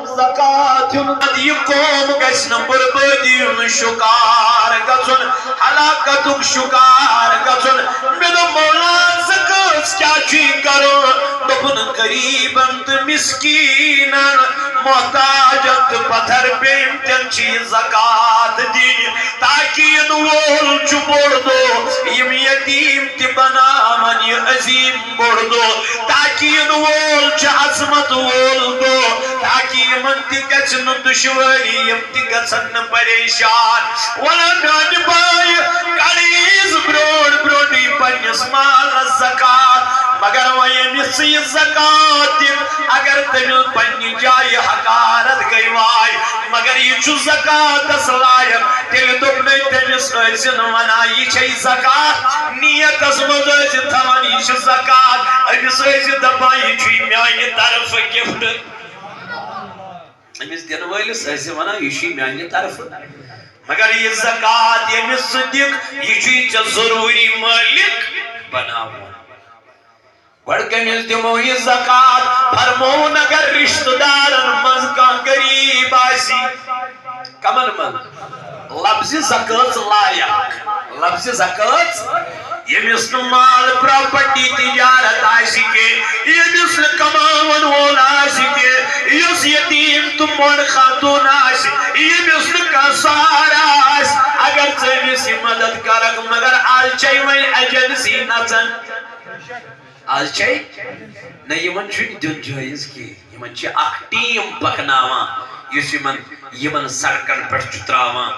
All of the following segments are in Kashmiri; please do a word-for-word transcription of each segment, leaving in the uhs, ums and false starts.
زکات ہیوٚن۔ یہِ قوم گژھِ نہٕ بربٲدی ہُنٛد شکار گژھُن، ہلاکتُک شکار گژھُن۔ مےٚ دوٚپ، مولا، زکات کیٛاہ چھُے کرُن؟ دوٚپُن، غریٖبن تہٕ مسکیٖنن، محتاجن تہٕ پتھر پیمتٮ۪ن چھِ یہِ زکات دِنۍ، تاکہِ یِنہٕ وول چھُ بوٚڑ دۄہ، یِم یتیٖم تہِ بناون یہِ عظیٖم بوٚڑ دۄہ، تاکہِ یِنہٕ وول چھُ عظمت وول دۄہ، تاکہِ یِمن تہِ گژھِ نہٕ دُشوٲری، یِم تہِ گژھن نہٕ پریشان۔ وَلہٕ میٛانہِ بایہِ، کڑ عیٖز برٛونٛٹھ برٛونٛٹھٕے پننِس مالس زکات، مگر وۄنۍ ییٚمِس ژٕ یہِ زکات دِکھ، اگر تٔمِس پننہِ جایہِ حقارت گٔے واے، مگر یہِ چھُ زکاتس لایق، تیٚلہِ دوٚپنَے تٔمِس، ٲسۍ زِ نہٕ وَنان، یہِ چھے زکات، نیتس منٛز ٲسۍ زِ تھاوان، یہِ چھِ زکات، أمِس ٲسۍ زِ دَپان، یہِ چھُے میٛانہِ طرفہٕ gift۔ أمِس دِنہٕ وٲلِس ٲسۍ زِ وَنان، یہِ چھُے میٛانہِ طرفہٕ۔ مگر یہِ زکات ییٚمِس ژٕ دِکھ، یہِ چھُے ژےٚ ضروٗری مٲلِک بناوُن۔ گۄڈٕ کٔمِس دِمو یہِ زکات؟ فرمووُن، اگر رشتہٕ دارن منٛز کانٛہہ غریٖب آسہِ۔ کمن منٛز؟ لفظِ زکٲژ لایق۔ لفظِ زکٲژ، ییٚمِس نہٕ مال، property، تجارت آسہِ کینٛہہ، ییٚمِس نہٕ کماون وول آسہِ کینٛہہ، یُس یتیٖم تہٕ مۄنڈ خاتوٗن آسہِ، ییٚمِس نہٕ کانٛہہ سہارا آسہِ، اگر ژٕ أمِس یہِ مدد کرکھ، مگر از چھے وۄنۍ agency نژان۔ از چھے نہ، یِمن چھُنہٕ دیُن جٲیز کینٛہہ۔ یِمن چھِ اکھ team پکناوان، یُس یِمن، یِمن سڑکن پٮ۪ٹھ چھُ تراوان،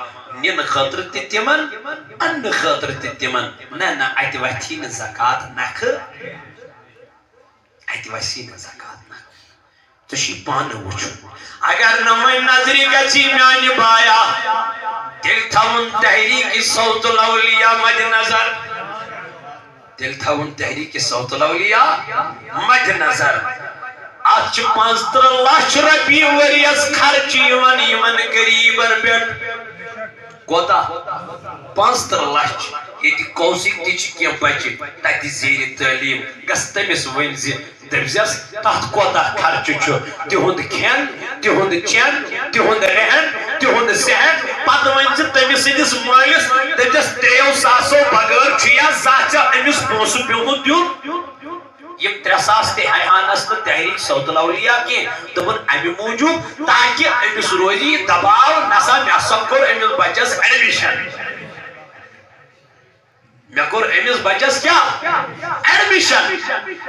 نِنہٕ خٲطرٕ تہِ تِمن، اننہٕ خٲطرٕ تہِ تِمن۔ نہ، نہ، اتہِ وتھی نہٕ زکات نکھٕ، اتہِ وسی نہٕ زکات نکھٕ۔ ژےٚ چھُے پانہٕ وٕچھُن۔ اگر نہٕ وۄنۍ نظرِ گژھی میانہِ بایا، تیٚلہِ تھاوُن تحریک صوت الاولیاء مدِ نظر۔ تیٚلہِ تھاوُن تحریک صوت الاولیاء مدِ نظر۔ اتھ چھِ پانٛژترٕہ لچھ رۄپیہِ ؤریَس خرچہٕ یِوان یِمن غریٖبن پٮ۪ٹھ۔ کوتاہ؟ پانٛژترٕہ لچھ۔ ییٚتہِ کوسٕکۍ تہِ چھِ کینٛہہ بچہِ تتہِ زیرِ تعلیٖم، گژھ تٔمِس ؤنۍ زِ، دٔپزٮ۪س، تَتھ کوتاہ خرچہٕ چھُ؟ تِہُنٛد کھٮ۪ن، تِہُنٛد چٮ۪ن، تِہُنٛد رہن، تِہُنٛد صحن۔ پتہٕ ؤنۍ زِ تٔمِس سٕنٛدِس مٲلِس، دٔپزٮ۪س، ترٛیٚیو ساسو بغٲر چھُ یا زانٛہہ ژےٚ أمِس پونٛسہٕ پیوٚمُت دیُن؟ یِم ترٛےٚ ساس تہِ ہٮ۪ہانس نہٕ تحریک صوت الاولیاء کینٛہہ۔ دوٚپُن، امہِ موٗجوٗب، تاکہِ أمِس روزِ یہِ دباو، نسا مےٚ سا کوٚر أمِس بچس admission۔ مےٚ کوٚر أمِس بچس کیٛاہ؟ Admission۔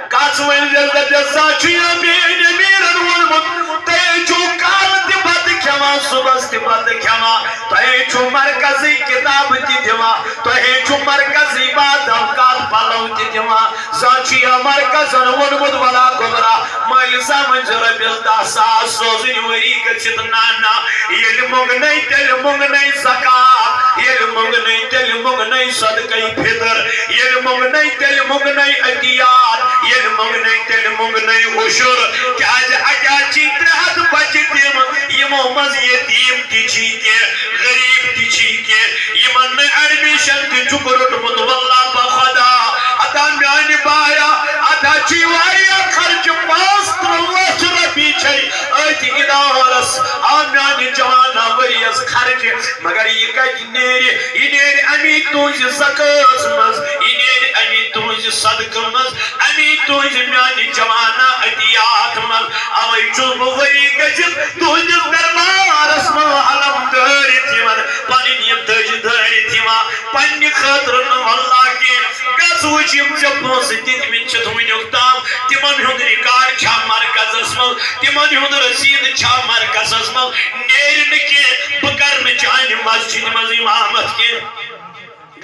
کس ؤنۍ زِ دٔپِس، سا چھُ یہِ بیٚیہِ أمیٖرن ووٚنمُت، تُہۍ چھِو کالہٕ تہِ بتہٕ کھٮ۪وان، صُبحس تہِ بتہٕ کھٮ۪وان، تۄہہِ چھُو مرکزٕے کِتابہٕ تہِ دِوان، تۄہہِ چھُو مرکزٕے بعد اوقات پلو تہِ دِوان۔ زن چھُ یہِ مرکزن ووٚنمُت، ولا گوٚبرا، مٲلۍ زامن چھِ رۄپیَس دَہ ساس سوزٕنۍ ؤری گٔژھِتھ۔ نہ، نہ، ییٚلہِ مۄنٛگنَے، تیٚلہِ مۄنٛگنَے زکات، ییٚلہِ مۄنٛگنَے، تیٚلہِ مۄنٛگنَے صدقَے فطر، ییٚلہِ مۄنٛگنَے، تیٚلہِ مۄنٛگنَے عطیات، ییٚلہِ مۄنٛگنَے، تیٚلہِ مۄنٛگنَے عشر۔ کیٛازِ اَتہِ چھِ ترٛےٚ ہَتھ بچہِ تِم، یِمو منٛز یتیٖم تہِ چھی کینٛہہ، غریٖب تہِ چھی کینٛہہ، یِمن نہٕ admission تہِ چھُکھ روٚٹمُت۔ واللہ بخدا، ہتا میانہِ بایا، اتھ ہا چھی واریاہ خرچہٕ، پانٛژترٕہ لچھ رۄپیہِ چھے أتھۍ ادارس آ میانہِ جوانا ؤریس خرچہٕ۔ مگر یہِ کتہِ نیرِ؟ یہِ نیرِ امی تُہنزِ زکٲژ منٛز، یہِ نیرِ امی تُہنزِ صدقہٕ منٛز، امی تُہنزِ میانہِ جوانا عطیات منٛز۔ اوے چھُس بہٕ ؤری گٔژھِتھ تُہنٛدِس دربارس منٛز علم دٲرِتھ یِوان، پنٕنۍ یہِ دٔج دٲرِتھ یِوان، پننہِ خٲطرٕ نہٕ واللہ کینٛہہ۔ گژھ وٕچھ یِم ژےٚ پونٛسہٕ دِتمٕتۍ چھِتھ وٕنیُک تام، تِمن ہُنٛد ریکارڈ چھا مرکزس منٛز، تِمن ہُنٛد رسیٖد چھا مرکزس منٛز؟ نیرِ نہٕ کینٛہہ، بہٕ کرٕ نہٕ چانہِ مسجدِ منٛز امامت کینٛہہ۔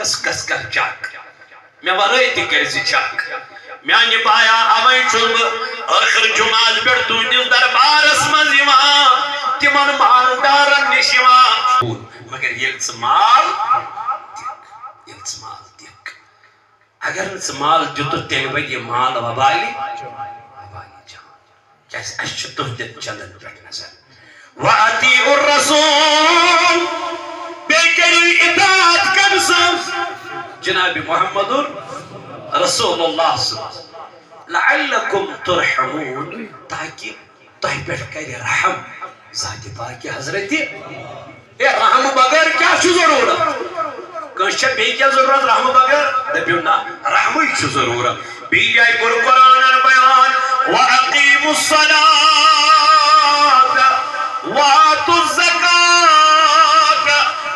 گژھ، گژھ کر چیک۔ مےٚ ورٲے تہِ کٔرۍ زِ چیک۔ میانہِ بایا، اوے چھُس بہٕ ٲخر جمعہ پٮ۪ٹھ تُہنٛدِس دربارس منٛز یِوان، تِمن مالدارن نِش یِوان۔ مگر ییٚلہِ ژٕ مال دِکھ، ییٚلہِ ژٕ مال دِکھ، اگر نہٕ ژٕ مال دیُتُتھ، تیٚلہِ بنہِ یہِ مال وبالہِ، وبالہِ جان۔ کیازِ اَسہِ چھُ تُہنٛدٮ۪ن چندن پٮ۪ٹھ نظر۔ وَأَطِیعُوا الرَّسُولَ، بیٚیہِ کٔرِو اطاعت کٔمۍ سٕنٛز؟ جناب محمد رسول اللہ صلی اللہ علیہ وسلم۔ لَعَلَّکُمْ تُرْحَمُونَ، تاکہِ تۄہہِ پٮ۪ٹھ کرِ رحم ذاتِ پاکہِ حضرتِ۔ ہے، رحمہٕ بغٲر کیٛاہ چھُ ضروٗرت؟ کٲنٛسہِ چھا بیٚیہِ کینٛہہ ضروٗرت رحمہٕ بغٲر؟ دٔپِو نہ، رحمٕے چھُ ضروٗرت۔ بیٚیہِ جایہِ کوٚر قرآنن بیان، وَأَقِیمُوا الصَّلَاةَ وَآتُوا الزَّکَاةَ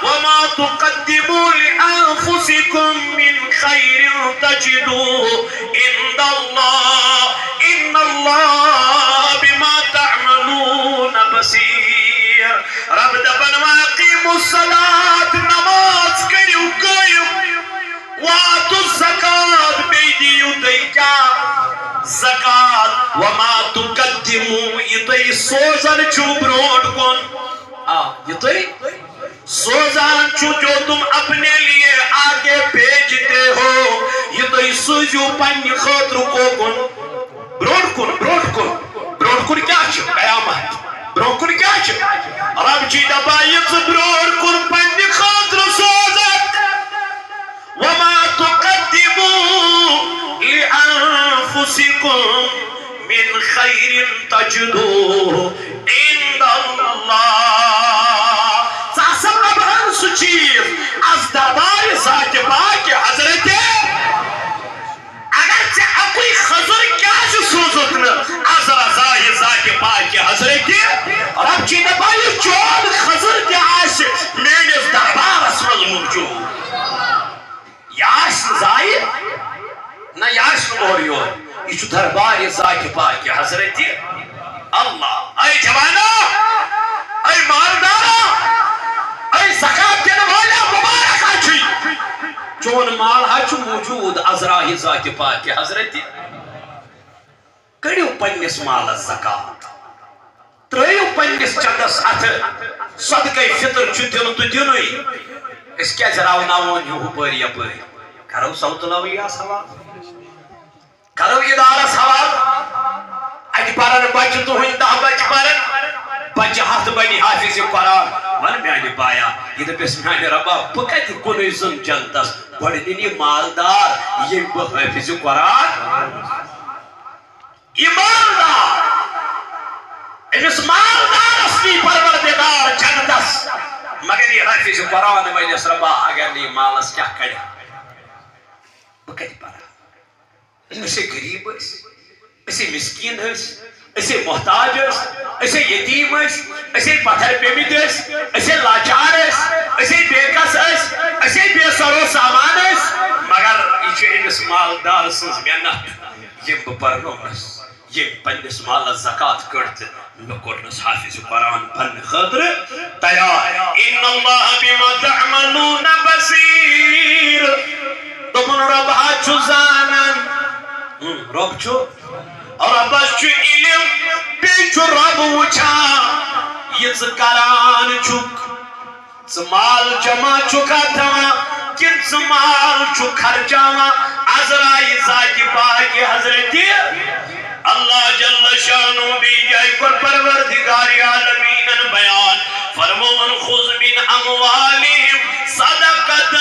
وَمَا تُقَدِّمُوا لِأَنفُسِکُم مِّن خَیْرٍ تَجِدُوهُ عِندَ اللَّهِ إِنَّ اللَّهَ بِمَا تَعْمَلُونَ بَصِیرٌ۔ رب دپان، وَأَقِیمُوا الصَّلَاةَ، نماز کٔرِو قٲیِم، وَآتُوا الزَّکَاةَ، بیٚیہِ دِیِو تُہۍ کیٛاہ؟ زکات۔ وَمَا تُقَدِّمُوا، یہِ تُہۍ سوزان چھِو برونٛٹھ کُن، آ، یہِ تُہۍ سوزان چھِو، جو تُم اپنے لیے آگے بھیجتے ہو، یہِ تُہۍ سوٗزِو پننہِ خٲطرٕ کوکُن۔ برونٛٹھ کُن، برونٛٹھ کُن، برونٛٹھ کُن کیٛاہ چھُ؟ قیامت۔ برونٛٹھ کُن کیٛاہ چھُ؟ رب چھُے دپان، یہِ ژٕ برونٛٹھ کُن پننہِ خٲطرٕ سوزکھ۔ وَمَا تُقَدِّمُوا لِأَنفُسِکُم مِّن خَیْرٍ تَجِدُوهُ عِندَ اللَّهِ۔ ژٕ ہسا لبہٕ ہن سُہ چیٖز از دربارِ ذاتِ پاکہِ حضرتِ۔ اگر ژےٚ اَکُے خٔزٕر کیٛازِ سوٗزُتھ نہٕ از رضایہِ ذاتِ پاکہِ حضرتِ؟ رب چھُے دپان، یہِ چون خٔزٕر تہِ آسہِ میٲنِس دربارس منٛز موٗجوٗد۔ یہِ آسہِ نہٕ ضایع، نہ یہِ آسہِ نہٕ اورٕ یور۔ یہِ چھُ دربارِ ذاتِ پاکہِ حضرتِ اللہ۔ اے جوانو، اے مالدارو، اے زکات دِنہٕ والٮ۪و، مُبارک ہا چھُے۔ چون مال ہا چھُ موٗجوٗد از راہِ ذاتِ پاکہِ حضرتِ۔ کٔڑِو پننِس مالس زکات۔ ترٲیِو پننِس چندس اتھٕ، صدقے فطر چھُ دیُن تہٕ دِنُے۔ أسۍ کیازِ راوناوون یہِ ہُپٲرۍ یپٲرۍ؟ کرو سوتہٕ لویاہس حوالہٕ، کرو ادارس حوالہٕ۔ اتہِ پرن بچہِ تُہنٛدۍ دہ بچہِ پرن، بچہِ ہتھ بنہِ حافظ قرآن۔ ون میانہِ بایا، یہِ دپٮ۪س میانہِ ربا، بہٕ کتہِ کُنُے زوٚن جنتس، گۄڈٕ نِن یہِ مالدار، ییٚمۍ بہٕ حافظ قرآن۔ ایماندار، أمِس مالدارس نی پروردگار جنتس، مگر یہِ حافظ قرآن وٲلِس ربا اگر نہٕ یہِ مالس کیٛاہ کڑِ؟ بہٕ کتہِ پرٕ؟ أسے غریب ٲسۍ، أسے مسکین ٲسۍ، أسے محتاج ٲسۍ، أسے یتیم ٲسۍ، أسے پتھر پیمٕتۍ ٲسۍ، أسے لاچار ٲسۍ، أسے بے کس ٲسۍ، أسے بے سر و سامان ٲسۍ، مگر یہِ چھِ أمِس مالدار سٕنٛز محنت۔ ییٚمۍ بہٕ پرنوونس، ییٚمۍ پننِس مالس زکات کٔڑ تہٕ مےٚ کوٚرنس حافظ قرآن بننہٕ خٲطرٕ تیار۔ ان اللہ بما تعملون بصیر۔ دوٚپُن، رب حظ چھُ زانان۔ ہم، رب چھُ، ربس چھُ علم، بیٚیہِ چھُ رب وٕچھان یہِ ژٕ کران چھُکھ۔ ژٕ مال جمع چھُکھا تھاوان کِنہٕ ژٕ مال چھُکھ خرچاوان؟ از راے ذاتِ پاکہِ حضرتِ اللہ جل شانہ بیٚیہِ جایہِ کوٚر پروردگار عالمیٖنن بیان، فرمووُن، خذ من اموالہم صدقة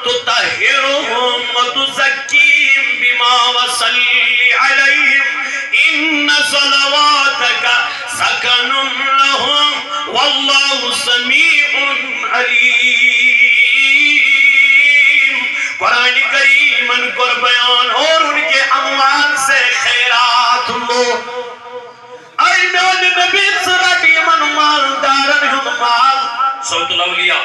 تطہرہم وتزکیہم بها وصل علیہم ان صلواتک سکن لهم واللہ سمیع علیم۔ قرآن کریمن کوٚر بیان، اور ان کے اموال سے خیرات لو۔ اے میانہِ نبی، ژٕ رٹ یِمن مالدارن ہُنٛد مال۔ صوت الاولیاء،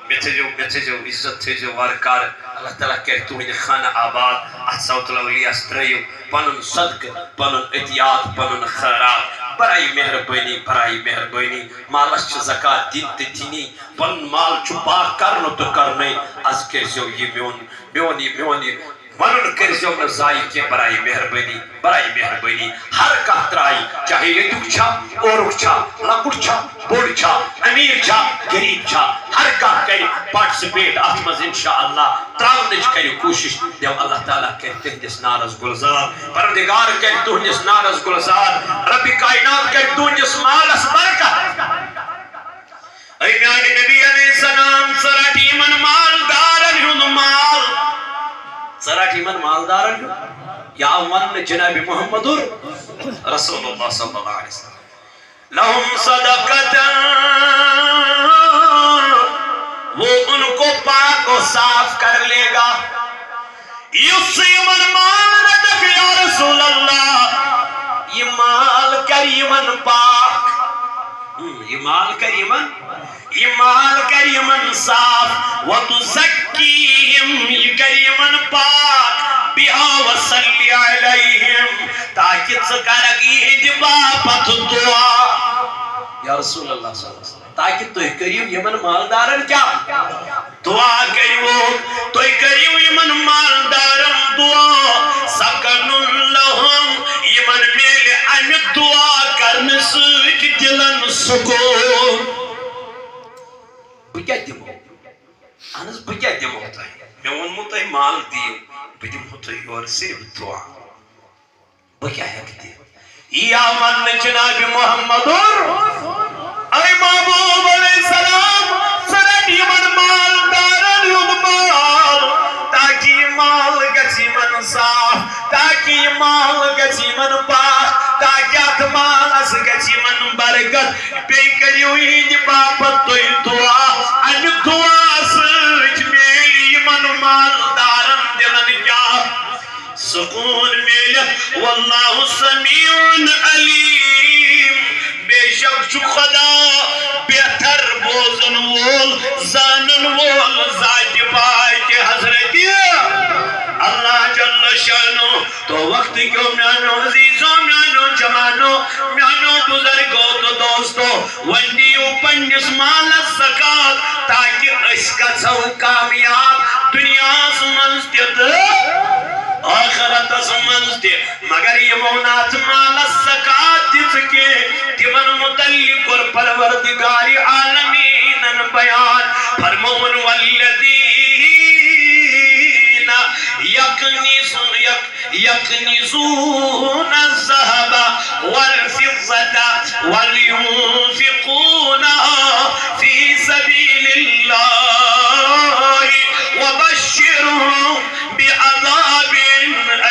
مےٚ تھٲیزیو، مےٚ تھٲیزیو عزت، تھٲیزیو وارٕ کارٕ۔ اللہ تعالیٰ کرِ تُہنٛدِ خانہٕ آباد۔ اتھ صوت الاولیاءس ترٲیِو پنُن صدقہٕ، پنُن عطیات، پنُن خیرات۔ برائے مہربٲنی، برائے مہربٲنی، مالس چھِ زکات دِنۍ تہٕ دِنی۔ پنُن مال چھُ پاک کرنہٕ تہٕ کرنَے۔ از کٔرۍزیو یہِ میون، میون یہِ، میون یہِ ونُن کٔرۍزیو نہٕ ضایع کینٛہہ، برائے مہربٲنی، برائے مہربٲنی۔ ہر کانٛہہ ترٛایہِ، چاہے ییٚتیُک چھا، اورُک چھا، لۄکُٹ چھا، بوٚڑ چھا، امیر چھا، غریب چھا، ہر کانٛہہ کرِ participate اتھ منٛز انشاءاللہ۔ تراونٕچ کٔرِو کوٗشِش، دِیو اللہ تعالیٰ کرِ تُہنٛدِس نارس گُلزار، پروردگار کرِ تُہنٛدِس نارس گُلزار، ربِ کائنات کرِ تُہنٛدِس مالس برکت۔ اے میانہِ نبی علیہ السلام، ژٕ رٹ یِمن مالدارن ہُنٛد مال، رٹ یِمن مالدارن ہُنٛد۔ یا وننہٕ جناب محمد رسول اللہ صلی اللہ علیہ وسلم، لہم صدقتن، وہ ان کو پاک و صاف کر لے گا۔ یُس یِمن مال رٹکھ یا رسول اللہ، یہِ مال کر یِمن پاک۔ ہم، یہِ مال کر یِمن، یہِ مال کر یِمن صاف۔ وتزکیہم، یہِ کر یِمن پاک۔ بہا وصلی علیہم، تاکہ ژٕ کرکھ یِہنٛدِ باپتھ دعا۔ یا رسول اللہ صلی اللہ علیہ وسلم، تاکہ تُہۍ کٔرِو یِمن مالدارن کیٛاہ؟ دعا کٔرِو، تُہۍ کٔرِو یِمن مالدارن دعا، سکنن لہم، یِمن میلہِ امہِ دعا کرنہٕ سۭتۍ دِلن سکوٗن۔ بہٕ کیٛاہ دِمو؟ اہن حظ، بہٕ کیٛاہ دِمو تۄہہِ؟ مےٚ ووٚنمو تۄہہِ مال دِیِو، بہٕ دِمہو تۄہہِ یورٕ صرف دعا۔ بہٕ کیٛاہ ہٮ۪کہٕ دِتھ؟ یی آو وننہٕ جناب محمدُن، اے محبوب علیہ السلام، ژٕ رٹ یِمن مالدارن ہُنٛد مال، تاکہ یہِ مال گژھِ یِمن صاف، تاکہ یہِ مال گژھِ یِمن پاک، تاکہ اتھ مالس گژھِ یِمن برکت۔ بیٚیہِ کٔرِو یِہنٛدِ باپتھ تُہۍ دعا، امہِ دعا سۭتۍ میلہِ یِمن مالدارن دِلن کیٛاہ؟ سکون میلہِ۔ واللہ سمیع علیم، بے شک چھُ خدا بہتر بوزن وول، زانن وول، ذاتِ پاکِ حضرتِ اللہ جل شانہ۔ تو وقت کیو میانو عزیزو، میانو جوانو، میانو بزرگو تو دوستو، وۄنۍ دِیِو پننِس مالس زکات، تاکہِ أسۍ گژھو کامیاب دُنیاہس منٛز تہِ تہٕ ٲخرتس منٛز تہِ۔ مگر یِمو نہٕ اتھ مالس زکات دِژ کینٛہہ، تِمن متعلق کوٚر پروردگار عالمینن بیان، فرمووُن، والذین یکنزون، یک یکنزون الذهب والفضة ولا ينفقونها في سبيل الله وبشرهم بعذاب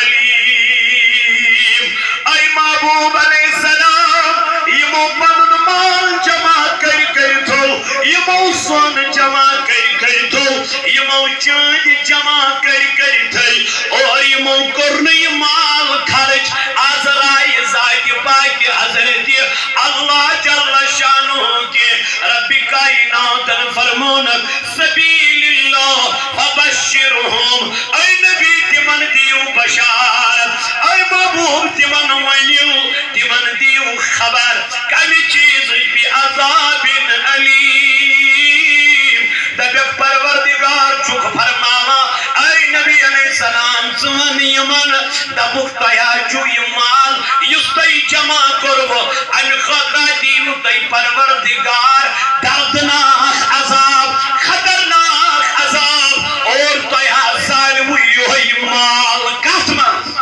أليم۔ اے محبوب علیہ السلام، یِمو پنُن مال جمع کٔرۍ کٔرۍ تھوٚو، یِمو سۄن جمع کٔرۍ کٔرۍ تھوٚو، یِمو چٲندۍ جمع کٔرۍ کٔرۍ تھٲے اور یِمو کوٚر نہٕ یہِ مال خرٕچ از رایہِ ذاتِ پاکِ حضرتِ اللہ جل شانہ کینٛہہ۔ ربِ کائناتن فرمونکھ، سبیل اللہ فبشرہم، اے نبی، تِمن دِیِو بشارت، اے محبوب، تِمن ؤنِو، تِمن دِیِو خبر، کمہِ چیٖزٕچ؟ بعذاب علیم۔ دپکھ پروردگار چھُکھ فرماوان، اے نبی علیہ السلام، ژٕ وَن یِمن، دپُکھ تۄہہِ حظ چھُو یہِ مال یُس تۄہہِ جمع کوٚروٕ، امہِ خٲطرٕ دِیِو تۄہہِ پروردگار دردناک عذاب، خطرناک عذاب، اور تۄہہِ حظ زالوٕ یِہوٚے مال۔ کتھ منٛز؟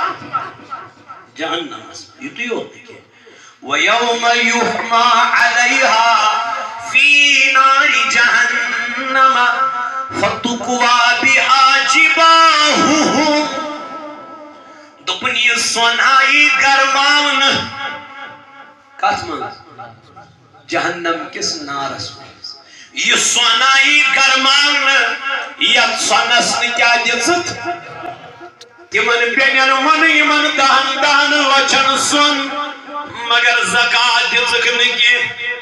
جہنمس۔ یُتُے یوت نہٕ کینٛہہ۔ وَيَوْمَ يُحْمَى عَلَيْهَا فِي نَارِ جَهَنَّمَ فَتُكْوَى بِهَا جِبَاهُهُمْ۔ دوٚپُن، یہِ سۄن آیی گرماونہٕ۔ کتھ منٛز؟ جہنم کِس نارس منٛز۔ یہِ سۄن آیی گرماونہٕ، یتھ سۄنس نہٕ کیٛاہ دِژٕتھ؟ تِمن بیٚنٮ۪ن ووٚن یِمن دَہن دَہن لچھن سۄن، مگر زکات دِژٕکھ نہٕ کینٛہہ۔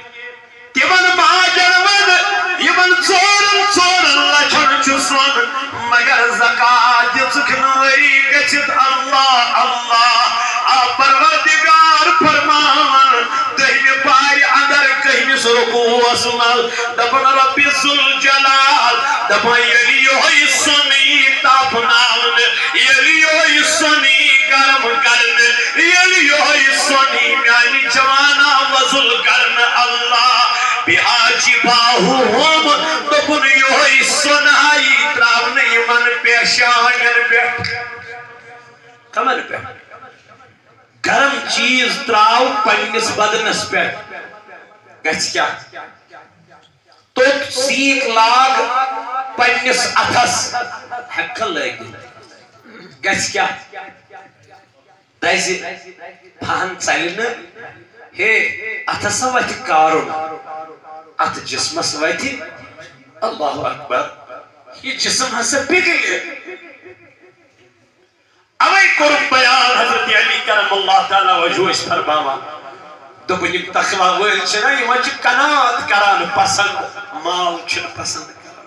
تِمن ماجن ووٚن یِمن ژورن ژورن لچھن چھُ سۄن، مگر زکات دِژٕکھ نہٕ۔ ؤری گٔژھِتھ اللہ اللہ آ پروردگار فرماوان، دٔہمہِ پارِ اندر کٔہمِس رکوعس منٛز دپان رب ذوالجلال، دپان ییٚلہِ یِہوٚے سۄن یی تاپناونہٕ، ییٚلہِ یِہوٚے سۄن یی گرم کرنہٕ، ییٚلہِ یِہوٚے سۄن یی میانہِ جوانا وۄزُل کرنہٕ، اللہ بِہا جِباہُہُم، دوٚپُن یِہوٚے سۄن ہا یی تراونہٕ یِمن پیشانٮ۪ن پٮ۪ٹھ۔ کمن پٮ۪ٹھ؟ گرم چیٖز تراو پننِس بدنس پٮ۪ٹھ، گژھِ کیٛاہ؟ توٚت سیٖکھ لاگ پننِس اتھس، ہٮ۪ککھٕ لٲگِتھ؟ گژھِ کیٛاہ؟ دَزِ، پھہن ژَلہِ نہٕ۔ ہے، اَتھ ہسا وَتھِ کارُن، اَتھ جسمس وَتھِ۔ اللہ اکبر۔ یہِ جسم ہسا پِگلہِ۔ اوے کوٚرُکھ بیان حضرت علی کرم اللہ تعالیٰ وجہہ ٲسۍ فرماوان۔ دوٚپُن، یِم تقوی وٲلۍ چھِنہ، یِمن چھِ قناعت کران پسند، مال چھِنہٕ پسند کران،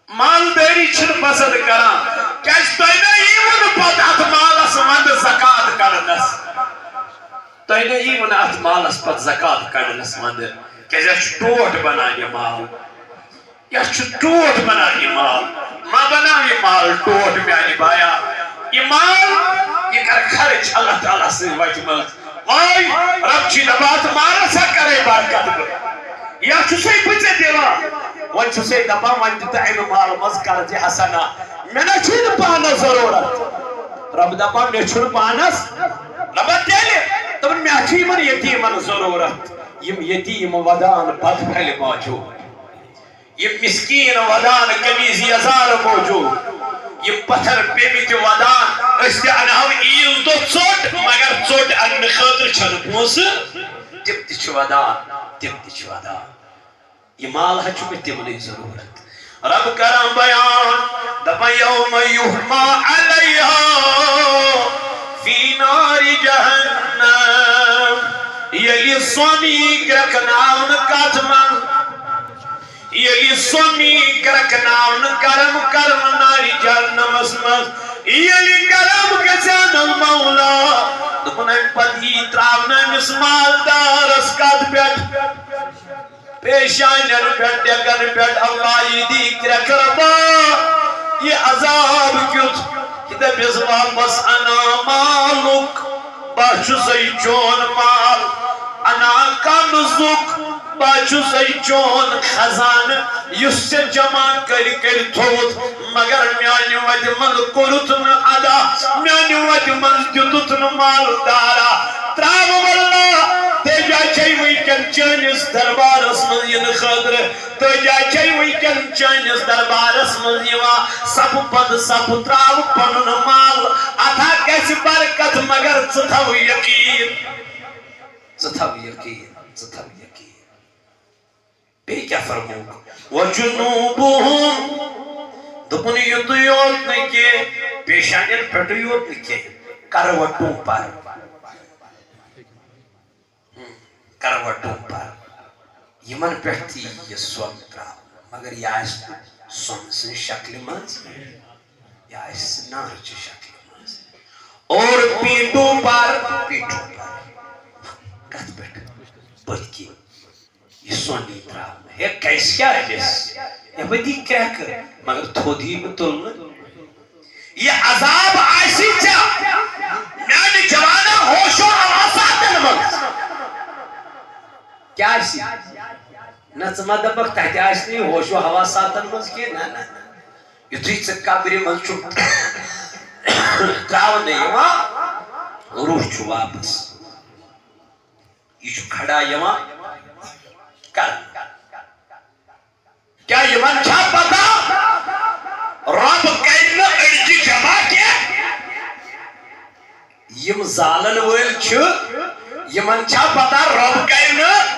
مالدٲری چھِنہٕ پسند کران۔ کیازِ تۄہہِ نہ ییٖوٕ نہٕ پتہٕ اتھ مالس ونٛدٕ زکات کڑنس؟ تۄہہِ نہ ییٖوٕ نہٕ اتھ مالس پتہٕ زکات کڑنس ونٛدٕ؟ کیازِ اَسہِ چھُ ٹوٹھ بنان یہِ مال۔ یَتھ چھُ ٹوٹھ بنان یہِ مال۔ مہ بناو یہِ مال ٹوٹھ میانہِ بایا۔ یہِ مال، یہِ کر خرٕچ اللہ تعالیٰ سٕنٛدِ وتہِ منٛز۔ واے، رب چھُے دپان، اتھ مالس ہا کرے برکت بہٕ۔ یتھ چھُسے بہٕ ژےٚ دِوان۔ وۄنۍ چھُسے دپان، وۄنۍ دِ تہٕ امہِ مالہٕ منٛز قرض حسنہ۔ مےٚ نہ چھُے نہٕ پانس ضروٗرت۔ رب دپان، مےٚ چھُنہٕ پانس۔ دپان تیٚلہِ، دپان، مےٚ چھُ یِمن یتیٖمن ضروٗرت۔ یِم یتیٖم ودان بدپھلہِ موجود۔ یِم مسکین ودان قمیض یزار موجود، یِم پتھر پیمٕتۍ ودان، أسۍ تہِ انہو عیٖذ دۄہ ژوٚٹ، مگر ژوٚٹ اننہٕ خٲطرٕ چھنہٕ پونٛسہٕ، تِم تہِ چھِ ودان، تِم تہِ چھِ ودان۔ یہِ مال حظ چھُ مےٚ تِمنٕے ضروٗرت۔ رب کران بیان، دپان، یوم یحما علیہا فی نار جہنم، ییٚلہِ سۄن یی گرٛکناونہٕ کتھ منٛز؟ ییٚلہِ سۄن یی گرٛکناونہٕ گرم گرم نارِ جہنمس منٛز، ییٚلہِ گرم گژھن المولا، دوٚپُن، امہِ پتہٕ یی تراونہٕ أمِس مالدارس کتھ پٮ۪ٹھ؟ پیشانٮ۪ن پٮ۪ٹھ، ڈٮ۪کن پٮ۪ٹھ۔ اللہ یی دی کرٛٮ۪کھ، ربا، یہِ عذاب کیُتھ؟ یہِ دپٮ۪س، واپس انا مالک، بہٕ چھُسے چون مال، انا کنزک، بہٕ چھُسے چون خزانہٕ، یُس ژےٚ جمع کٔرۍ کٔرۍ تھوٚوُتھ، مگر میانہِ وتہِ منٛز کوٚرُتھ نہٕ ادا، میانہِ وتہِ منٛز دیُتُتھ نہٕ مالدارا۔ تراو واللہ، تیجا چھے وٕنکٮ۪ن چٲنِس دربارس منٛز یِنہٕ خٲطرٕ، تیجا چھے وٕنکٮ۪ن چٲنِس دربارس منٛز یِوان، صفہٕ پتہٕ صفہٕ تراو پنُن مال، اتھا گژھِ برکت، مگر ژٕ تھاو یقین، ژٕ تھاو یقین، ژٕ تھاو یقین۔ بیٚیہِ کیٛاہ فرمووُکھ؟ وجنوبہم، دوٚپُن، یُتُے یوت نہٕ کینٛہہ، پیشانٮ۪ن پٮ۪ٹھٕے یوت نہٕ کینٛہہ، کروٹوں پر۔ ہم، کروٹوں پر۔ یِمن پٮ۪ٹھ تہِ یی یہِ سۄن تراونہٕ، مگر یہِ آسہِ نہٕ سۄنہٕ سٕنٛزِ شکلہِ منٛز، یہِ آسہِ نارٕچہِ شکلہِ منٛز۔ اور پیٹھوں پر، پیٹھوں پر۔ کتھ پٮ۪ٹھ؟ پٔتۍ کِنۍ۔ یہِ سۄن یی تراونہٕ۔ ہے، گژھِ کیٛاہ أمِس؟ یپٲرۍ دی کرٛٮ۪کہٕ، مگر تھوٚد یی نہٕ تُلنہٕ۔ یہِ عذاب آسہِ ژےٚ، میانہِ جوانا، ہوش و حواساتن منٛز۔ کیٛاہ آسہِ؟ نہ، ژٕ ما دپکھ، تتہِ آسہِ نہٕ یہِ ہوش و حواساتن منٛز کینٛہہ۔ نہ، نہ، نہ۔ یُتھُے ژٕ قبرِ منٛز چھُکھ تراونہٕ یِوان، روح چھُ واپس۔ یہِ چھُ کھڑا یِوان کرنہٕ۔ کیٛاہ یِمن چھا پتہ رب کرِ نہٕ أڑجہِ جمع کینٛہہ؟ یِم زالن وٲلۍ چھِ، یِمن چھا پتہ رب کرِ نہٕ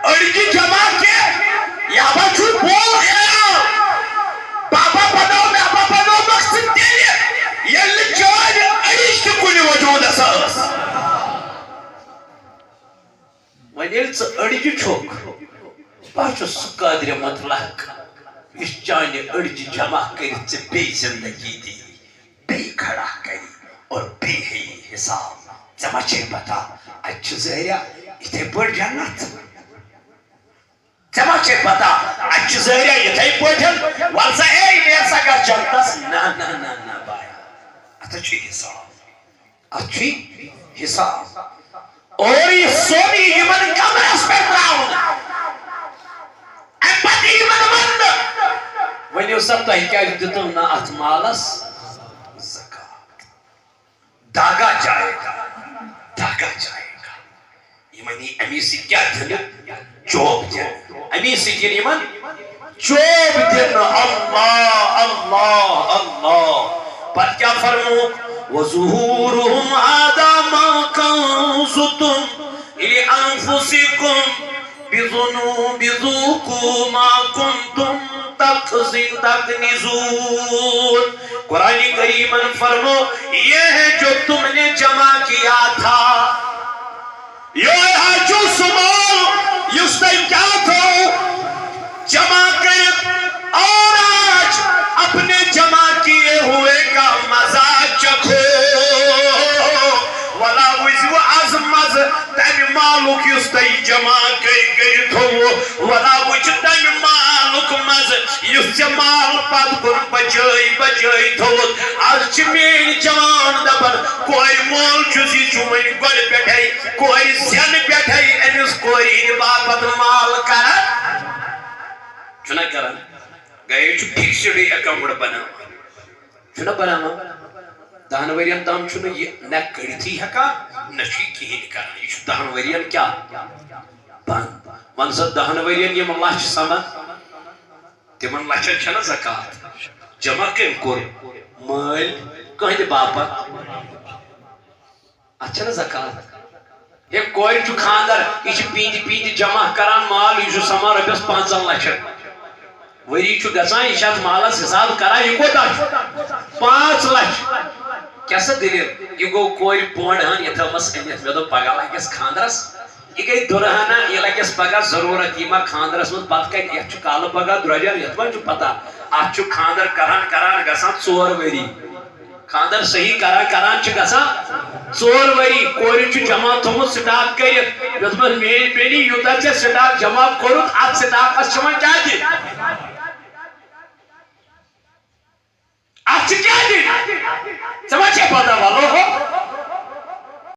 أڑجہِ جمع کینٛہہ؟ یا بہ چھُ بول خیال، بابا بناو، بابا بناو مقصد تیٚلہِ، ییٚلہِ نہٕ چٲنۍ أڑِج تہِ کُنہِ وجوٗدس ٲس۔ وۄنۍ ییٚلہِ ژٕ أڑجہِ چھُکھ، بہٕ چھُس سُہ قادرِ مطلق، یُس چانہِ أڑجہِ جمع کٔرِتھ ژےٚ بیٚیہِ زندگی دِیہِ، بیٚیہِ کھڑا کَرِ اور بیٚیہِ ہیٚیہِ حساب۔ ژےٚ ما چھے پتہ، اَتہِ چھُ ظٲہرہ یِتھَے پٲٹھۍ جنت؟ ژےٚ ما چھے پتہ، اَتہِ چھُ ظٲہرہ یِتھَے پٲٹھۍ؟ وَل سا، اے، نیر سا گژھ جنتس۔ نہ، نہ، نہ، نہ، بایا، اَتھ چھُ حساب۔ اتھ چھُے حساب۔ اور یہِ سۄن یی یِمن قبرس پٮ۪ٹھ تراونہٕ۔ امہِ پتہٕ یی یِمن وننہٕ، ؤنِو سا، تۄہہِ کیازِ دِتُو نہٕ اتھ مالس زکات؟ داغا جائے گا، داغا جائے گا۔ یِمن یی امی سۭتۍ کیٛاہ دِنہٕ؟ چوب دِنہٕ۔ امی سۭتۍ یِن یِمن چوب دِنہٕ۔ اللہ، اللہ، اللہ۔ پتہٕ کیٛاہ فرمووُکھ؟ وَظُهُورُهُمْ هَذَا مَا كَنَزْتُمْ لِأَنفُسِكُمْ بِذُنُوبِ ذُوقُوا مَا كُنْتُمْ تَكْنِزُونَ۔ قرآن کریمن فرمو، یہ ہے جو تم نے جمع کیا تھا، یہ ہے جو سُہ مال یُس تۄہہِ کیٛاہ تھوٚو جمع کٔرِتھ، اور آج اپنے جمع کیے ہوئے کا مزہ چکھو۔ ولا وٕچھِو از مزٕ تمہِ مالُک یُس تۄہہِ جمع کٔرۍ کٔرِتھ تھوٚوُ، ولا وٕچھ تمہِ مالُک مزٕ یُس ژےٚ مال پتہٕ کُن بچٲے بچٲے تھوٚوُتھ۔ از چھِ میٲنۍ جوان دپان، کورِ مول چھُس، یہِ چھُ وۄنۍ گۄڈٕ پٮ۪ٹھے، کورِ زٮ۪نہٕ پٮ۪ٹھے أمِس کورِ ہِنٛدِ باپتھ مال کران۔ چھُنہ کران؟ گرے چھُ فکسڈٕے اکاؤنٹ بناوان۔ چھُنہ بناوان؟ دَہَن ؤرین تام چھُنہٕ یہِ نہ کٔڑتھٕے ہٮ۪کان، نہ چھُ یہِ کِہیٖنۍ کران۔ یہِ چھُ دَہَن ؤرین کیٛاہ؟ بنٛد۔ وۄنۍ سا دَہَن ؤرین یِم لَچھ سَمان، تِمن لَچھن چھَنہ زکات؟ جمع کٔمۍ کوٚر؟ مٲلۍ۔ کٕہٕنٛدِ باپتھ؟ اتھ چھنہٕ زکات۔ ہے، کورِ چھُ خاندر، یہِ چھِ پیٖنتہِ پیٖنتہِ جمع کران مال، یہِ چھُ سمان رۄپیس پانٛژن لچھن۔ ؤری چھُ گژھان، یہِ چھِ اتھ مالس حساب کران، یہِ کوٗتاہ چھُ؟ پانٛژھ لچھ۔ کیٛاہ سا دٔلیٖل؟ یہِ گوٚو کورِ پونڈ ہن، یہِ تھٲومٕژ أنِتھ۔ مےٚ دوٚپ، پگاہ لگٮ۪س خاندرس، یہِ گٔے دُرہنا، یہِ لگٮ۪س پگاہ ضروٗرت، یہِ ما خاندرس منٛز پتہٕ کتہِ؟ یتھ چھُ کالہٕ پگاہ درۄجر، یتھ ما چھُ پتہ؟ اتھ چھُ خاندر کران کران گژھان ژور ؤری۔ خاندر صحیح کران کران چھِ گژھان ژور ؤری۔ کورِ چھُ جمع تھوٚمُت سٹاک کٔرِتھ۔ دوٚپمَس، میٲنۍ بیٚنہِ، یوٗتاہ ژےٚ سٹاک جمع کوٚرُتھ، اتھ سٹاکس چھِ وۄنۍ کیٛاہ دِنۍ؟ اتھ چھِ کیٛاہ دِنۍ؟ ژےٚ ما چھے پتہ؟ وَلہٕ ہو۔